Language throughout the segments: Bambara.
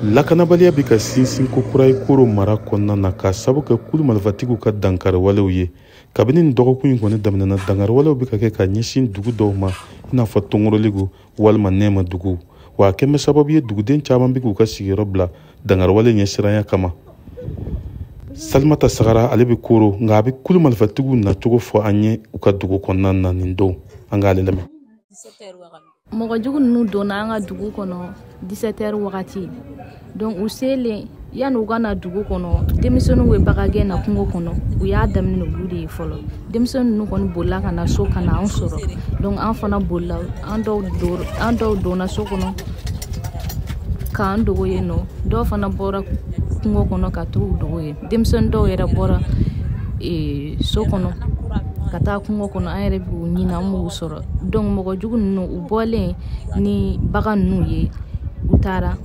Lakanabaliya bɛ ka sinsin ko kura ye Koro mara kɔnɔna na k'a sabu kɛ kulu marifatigiw ka dankariwalew ye. Kabini nin dɔgɔkun in kɔni daminɛna, dankariwalew bɛ ka kɛ ka ɲɛsin dugu dɔw ma, i n'a fɔ Tongoroliko walima Nɛma dugu. Wa a kɛn bɛ sababu ye duguden caman bɛ k'u ka sigiyɔrɔ bila dankariwale ɲɛsiranya kama. Salimata Sagara, ale bɛ Koro, nka a bɛ kulu marifatigiw nacogo fɔ an ye u ka dugu kɔnɔna na nin don. An k'ale lamɛn. Mɔgɔ jugu ninnu donna an ka dugu kɔnɔ 17 heures wagati. Donc u selen, yanni u ka na dugu kɔnɔ, denmisɛnninw bɛ bagagɛn na kungo kɔnɔ. U y'a daminɛ olu de ye fɔlɔ. Denmisɛnnin ninnu kɔni bolila ka na so ka na an sɔrɔ. Donc an fana bolila, an dɔw donna so kɔnɔ k'an dogo yen nɔ. Dɔw fana bɔra kungo kɔnɔ ka t'u dogo yen. Denmisɛnnin dɔw yɛrɛ bɔra so kɔnɔ ka taa kungo kɔnɔ. An yɛrɛ b'u ɲini, an m'u sɔrɔ. Donc mɔgɔ jugu ninnu, u bɔlen ni bagan ninnu ye, u taara,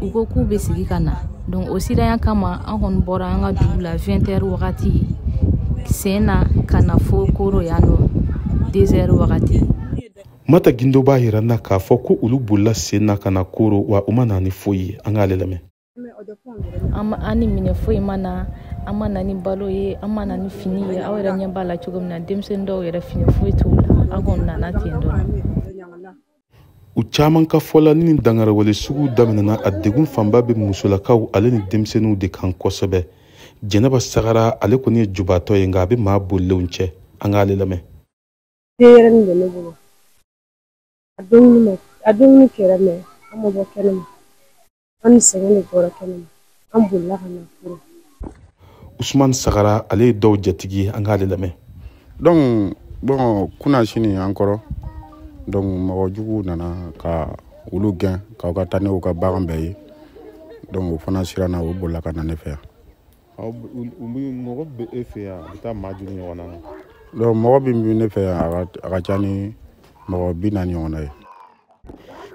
u ko k'u bɛ sigi ka na. Donc o siranya kama, an kɔni bɔra an ka dugu la 20 heures wagati sen na ka na fo Koro yan nɔ 2 heures wagati. Mata Gindo b'a yira n na k'a fɔ ko olu bolila sen na ka na Koro, wa u ma na ni foyi ye. An k'ale lamɛn. An ni minɛ foyi ma na, an ma na ni balo ye, an ma na ni fini ye. Aw yɛrɛ ɲɛ b'a la cogo min na, denmisɛnnin dɔw yɛrɛ fini foyi t'u la. An kɔni nana ten dɔrɔn. U caman ka fɔ la, ni dankariwale sugu daminɛna, a degun fanba bɛ musolakaw ale ni denmisɛnninw de kan kosɛbɛ. Jɛnɛba Sagara, ale kɔni ye jubatɔ ye, nka a bɛ maa bolilenw cɛ. An k'ale lamɛn. Denyɛrɛnin bɛ ne bolo. A dumuni kɛra mɛ an ma bɔ kɛnɛ ma. An ni sɛgɛn de bɔra kɛnɛ ma. An bolila ka na Koro. Usman Sagara, ale ye dɔw jatigi ye. An k'ale lamɛn. Donc bon, kunna sini an kɔrɔ, donc mɔgɔ juguw nana ka olu gɛn k'aw ka taa n'u ka bagan bɛɛ ye. Donc o fana siranna, o bolila ka na ne fɛ yan. Mɔgɔ bɛ e fɛ yan, a bɛ taa maa joli ɲɔgɔn na? Donc mɔgɔ min bɛ ne fɛ yan, a ka ca ni mɔgɔ 40 ɲɔgɔnna ye.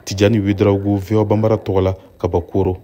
Tijani Ouédraogo, VOA Bambara tɔgɔ la ka bɔ Koro.